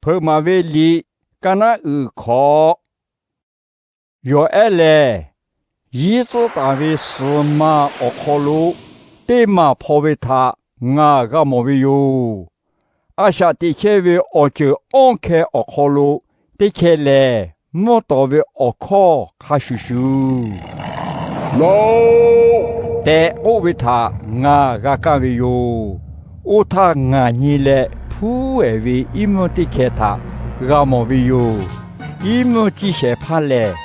Hpeuꞈ maˍ ve liꞈ, kaˇ naˉ uiˍ hkawꞈ. Yawˬ ehˉ lehˬ, yinˉ tcuhˉ taˍ ve suhˍ ma awˬ hk'aw lo teˇ maˬ hpaw ve htaꞈ ngaˬ g'a mawˬ ve yoˬ. A shaꞈ teꞈ chehˇ ve awˬ ceuˬ awˇ hkeh awˬ hk'aw lo teˇ hkeh lehˬ, mvuhˇ tawˍ ve awˬ hkawˇ hk'a shuˍ shuˍ, Laˬ-oꞈ, tehꞈ k'oˆ ve htaꞈ ngaˬ g'a kaˇ ve yoˬ. Oˇ htaˇ ngaˬ nyi leh hpuˉ ehˍ ve iˉ mvuhˇ teˇ hkeh htaꞈ g'a mawˬ ve yoˬ. Iˉ mvuhˇ ciˇ shehˍ hpaˇ lehˬ,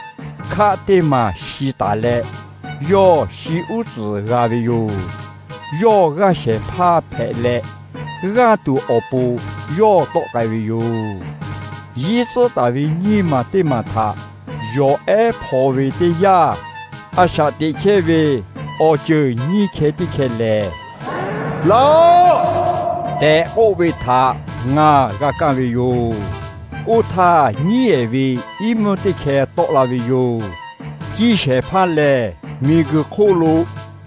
hkaˆ teˇ maˬ shi taˍ leh, yawˇ shi uˉ tcuhˍ g'a ve yoˬ. Yawˇ g'aˇ shehˍ hpaˇ hpehꞈ leh, g'aˇ tuˬ awˬ pon yawˇ tawˆ k'ai ve yoˬ. Yinˉ tcuhˉ taˍ ve nyiˇ maˬ teˇ maˬ htaꞈ yawˬ ehˉ hpaw ve teˇ yanˇ, a shaꞈ teꞈ chehˇ ve awˬ ceuˬ nyiˇ hkeh teˇ hkeh lehˬ, Laˬ-oꞈ, tehꞈ k'oˆ ve htaꞈ ngaˬ g'a kaˇ ve yoˬ. Oˇ htaˇ nyiˉ ehˍ ve iˉ mvuhˇ teˇ hkeh tawˆ la ve yoˬ. Ciˇ shehˍ hpaˇ lehˬ, miˬ guiˬ hk'oˆ lo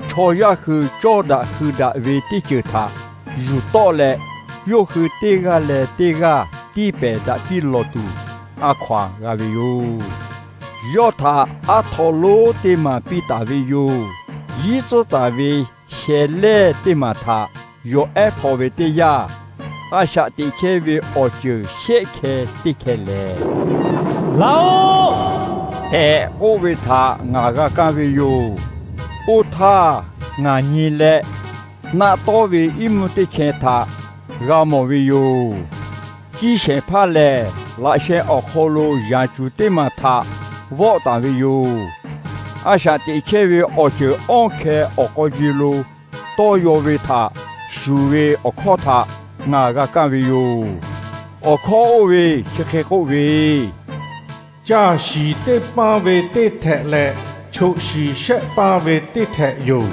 chaw yaˇ hui cawˇ daꞈ hui daꞈ ve teˇ ceuˬ htaꞈ yuˬ tawˆ leh, yawˇ hui teˇ g'aˇ leh teˇ g'aˇ tiˇ pehˍ daꞈ piˇ lawˬ tuˬ a hkaw-anˬ g'a ve yoˬ. Yawˇ htaꞈ aˉ htaw lonˉ teˇ maˬ piˇ taˍ ve yoˬ. Yinˉ tcuhˉ taˍ ve shehˍ lehˇ teˇ maˬ htaꞈ yawˬ ehˉ hpaw ve teˇ yanˇ, a shaꞈ teꞈ chehˇ ve awˬ ceuˬ shehˆ hkeh teˇ hkeh lehˬ, Laˬ-oꞈ, tehꞈ k'oˆ ve htaꞈ ngaˬ g'a kaˇ ve yoˬ. Oˇ htaˇ ngaˬ nyi leh, naˆ tawˉ ve iˉ mvuhˇ teˇ hkeh htaꞈ g'a mawˬ ve yoˬ. Ciˇ shehˍ hpaˇ lehˬ, laꞈ sheh awˬ hk'aw lo yaˍ cuˬ teˇ maˬ htaꞈ vawˆ taˍ ve yoˬ. A shaꞈ teꞈ chehˇ ve awˬ ceuˬ awˇ hkeh awˬ k'aw ji lo tawˇ yaw ve htaꞈ shuˍ ve awˬ hkawˇ htaꞈ ngaˬ g'a kaˇ ve yoˬ. Awˬ hkawˇ oˇ ve chi hk'e k'oˆ ve, Caˇ shiˍ teˇ paˇ ve teˇ htehꞈ leh, choꞈ shiˍ shehˆ paˇ ve teˇ htehꞈ yoˬ.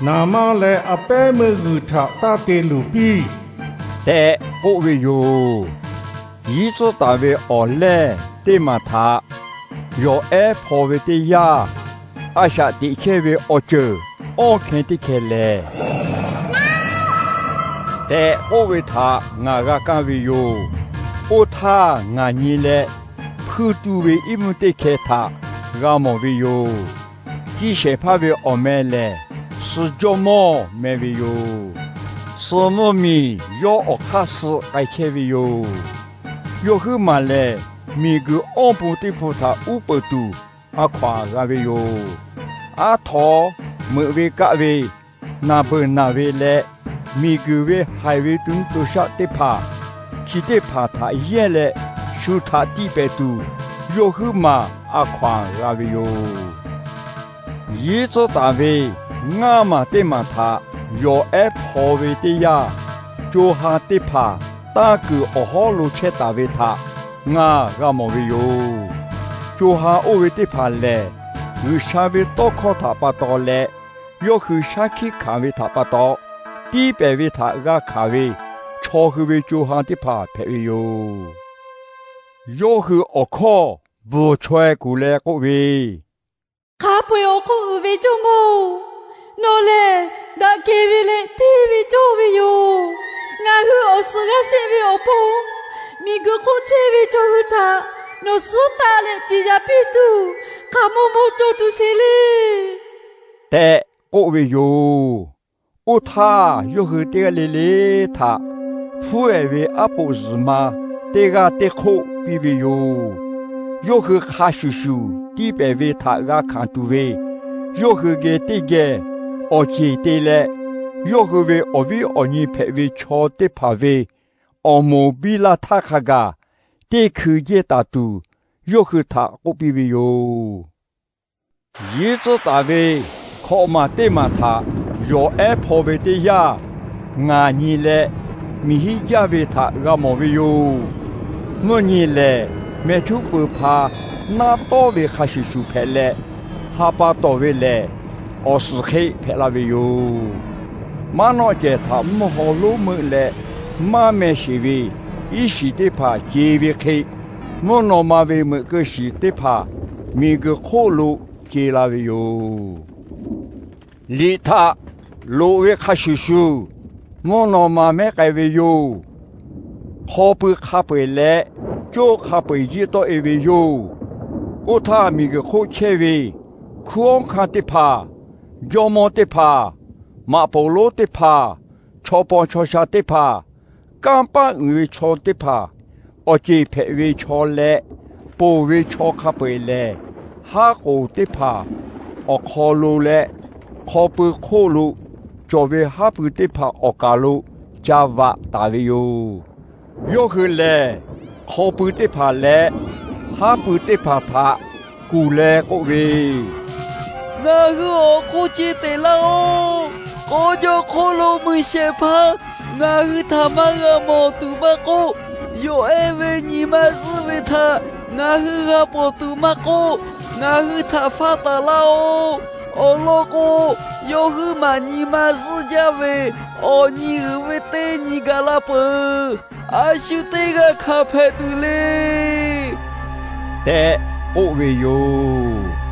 Naˍ manˇ leh a pehˉ meuˇ g'uiˬ htaꞈ taˇ te luˬ piˇ, tehꞈ k'oˆ ve yoˬ. Yinˉ tcuhˉ taˍ ve awˬ lehˇ teˇ maˬ htaꞈ yawˬ ehˉ hpaw ve teˇ yanˇ, a shaꞈ teꞈ chehˇ ve awˬ ceuˬ awˇ hkeh teˇ hkeh lehˬ, tehꞈ k'oˆ ve htaꞈ ngaˬ g'a kaˇ ve yoˬ. Oˇ htaˇ ngaˬ nyi leh, hpuiˇ tu ve iˉ mvuhˇ teˇ hkeh htaꞈ g'a mawˬ ve yoˬ. Ciˇ shehˍ hpaˇ ve awˬ meh lehˬ, suh jawˇ mawˇ meh ve yoˬ. Suh mvuhˇ miˬ yawˇ awˬ hk'aˇ suh k'ai chehˇ ve yoˬ. Yawˇ huiˉ maˬ lehˬ, miˬ guiˬ awˇ pon teˇ pun htaꞈ uˉ peunˍ tuˬ a hkaw-anˬ g'a ve yoˬ. Aˉ htaw, meuꞈ ve kaˆ ve, naˬ beuˬ naˬ ve leh, miˬ guiˬ ve haiˬ ve to nuˇ to shaˆ teˇ hpaˍ, chi teˇ hpaˍ htaꞈ yehˇ leh shu htaꞈ tiˇ pehˍ tuˬ, yawˇ huiˉ maˬ a hkaw-anˬ g'a ve yoˬ. Yinˉ tcuhˉ taˍ ve ngaˇ maˬ teˇ maˬ htaꞈ yawˬ ehˉ hpaw ve teˇ yanˇ, co ha teˇ hpaˍ tanˇ kuiˬ awˬ hawˉ lo chehˇ taˍ ve htaꞈ ngaˬ g'a mawˬ ve yoˬ. Co ha oˇ ve teˇ hpaˍ lehˬ, G'uiˬsha ve tawˇ hkawˇ htaꞈ pa taw leh, yawˇ hui shaˉ hkiˆ hkanˍ ve htaꞈ pa taw, tiˇ pehˍ ve htaꞈ g'a hkanˍ ve chaw hui ve co ha teˇ hpaˍ hpehꞈ ve yoˬ. Yawˇ hui awˬ hkawˇ bvuhˬ chaweh kuˬ leh k'oˆ ve, Hk'a peu-eˬ awˬ hk'oˆ uiˍ ve Jawˇmawˇ-oˬ, nawˬ lehˬ daꞈ kehˬ ve leh hteˇ ve cawˇ ve yoˬ. Ngaˬ hui awˬ suhˍ g'a shehˆ ve awˬ pon, miˬ guiˬ hk'oˆ chehˇ ve chaw hui htaꞈ nawˬ suhˉ taˆ leh ciˍ yaꞈ piˇ tuˬ, hk'aˬ maw maw cawˬ tuˬ sheˍ le, tehꞈ k'oˆ ve yoˬ. Oˇ htaˇ yawˇ hui teˇ g'aˇ le le htaꞈ hpuˉ ehˍ ve aˉ poꞈ zuhˬ ma teˇ g'aˇ teˇ hk'oˆ piˇ ve yoˬ. Yawˇ hui hk'a shuˍ shuˍ tiˇ pehˍ ve htaꞈ g'a hkanˍ tuˬ ve, yawˇ hui geh teˇ geh awˬ ceˬ te leh, yawˇ hui ve awˬ viˉ awˬ nyi hpehꞈ ve chaw teˇ hpaˍ ve awˬ moˍ biˇ laˇ htaˇ hk'a gaˬ teˇ hkui jehˇ taˍ tuˬ, yawˇ hui htaꞈ k'oˆ piˇ ve yoˬ. Yinˉ tcuhˉ taˍ ve hkawꞈ maˬ teˇ maˬ htaꞈ yawˬ ehˉ hpaw ve teˇ yanˇ, ngaˬ nyi leh miˬ hiˉ jaˇ ve htaꞈ g'a mawˬ ve yoˬ. Mvuhˇ nyi lehˬ, mehˇ htuˉ peuˬ hpa naˆ tawˉ ve hk'a shuˍ shuˍ hpehꞈ leh, ha pa tawˍ ve lehˬ, awˬ suhˍ hk'e hpehꞈ la ve yoˬ. Maˉ nawˆ cehˬ htaꞈ mvuhˇ haw lonˉ meuˆ leh maˇ meh sheˍ ve iˉ shiˍ teˇ hpaˍ ce ve hk'e, mvuhˇ naw ma ve meuꞈ keu shiˍ teˇ hpaˍ miˬ guiˬ hk'oˆ lo ce la ve yoˬ. Liꞈ htaꞈ loꞈ ve hk'a shuˍ shuˍ, mvuhˇ naw ma mehˉ k'ai ve yoˬ. hk'aw pui hk'a peu-eˬ leh coˇ hk'a peu-eˬ jiˇ tawˆ-e ve yoˬ. Oˇ htaˇ, miˬguiˬ hk'oˆ chehˇ ve hkunˉ hawˉ hkanˇ teˇ hpaˍ, jawˇmawˇ teˇ hpaˍ, maꞈ poˍ lonˉ teˇ hpaˍ, chaw paw chaw sha teˇ hpaˍ, kanˇ paˆ uiˍ ve chaw teˇ hpaˍ, awˬ ceˬ hpehꞈ ve chaw leh ponˬ ve chaw hk'a peu-eˬ lehˬ, haˉ k'oˍ teˇ hpaˍ awˬ hk'aw lo leh hk'aw pui hk'oˆ lo cawˬ ve haˉ pui teˇ hpaˍ awˬ kaˍ lo ca vaꞈ taˍ ve yoˬ. Yawˇ hui lehˬ, hk'aw pui teˇ hpaˍ leh haˉ pui teˇ hpaˍ htaꞈ kuˬ leh k'oˆ ve, Ngaˬ hui awˬ hk'oˆ ce teꞈ laˇ-oˆ. K'aw jaw hk'oˆ lo mui shehˍ hpaˇ ngaˬ hui htaꞈ maˇ g'a mawˬ tuˬ maˇ k'oˆ, yawˬ ehˉ ve nyi ma zuhˆ ve htaꞈ ngaˬ hui g'a pawˬ tuˬ maˇ k'oˆ, ngaˬ hui htaꞈ faˇ taˍ laˇ-oˆ. Awˬ lawn k'o, yawˇ huiˉ maˬ nyi ma zuhˆ jaˇ ve awˬ nyi uiˍ ve teˇ nyi gaˬ la peuˬ. A shu teˇ g'aˇ hkanˍ hpehꞈ tuˬ le tehꞈ k'oˆ ve yoˬ.